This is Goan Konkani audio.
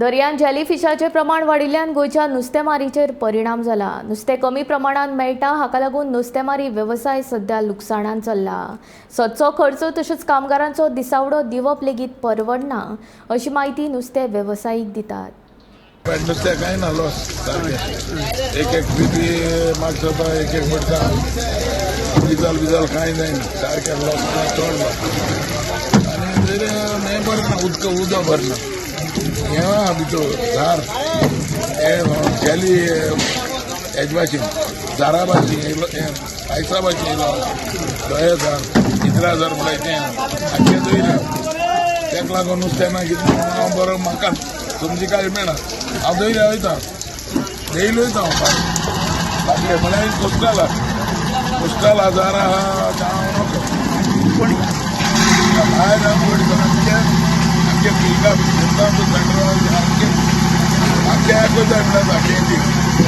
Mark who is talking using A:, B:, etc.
A: दर्यांत जेलीफिशाचें प्रमाण वाडिल्ल्यान गोंयच्या नुस्तेमारीचेर परिणाम जाला. नुस्तें कमी प्रमाणांत मेळटा, हाका लागून नुस्तेमारी वेवसाय सध्या लुकसाणान चल्ला. सदचो खर्च तशेंच कामगारांचो दिसावडो दिवप लेगीत परवडना, अशी म्हायती नुस्तें वेवसायीक दितात.
B: पण नुस्त्या कांय ना, लॉस सारकें. एक एक पिपी मागस जाता, एक एक पडटा. डिजल बिजल कांय जायना, सारकें लॉस, चड लॉस. आनी जर हें बरें ना, उदक उदक भरना. हें आहा भितर झार, हें जेली हेजे भाशेन, झारा भाशेन येयलो, हें आयसा भाशेन येयलो. दये झार, इतरा झार म्हणल्यार तें आख्खें दयलें. तेका लागून नुस्तें ना कितें. हांव बरो, म्हाका समजिकाय मेळना. हांव दर्या वयता, डेली वयता हांव. बाकले म्हळ्यार कोस्टल, कोस्टल आजार आहा, हांव नको.
C: कोण
B: भायर हांव आमचे आमचे फिल्डा, आमचे आमचे आमचे आमचे.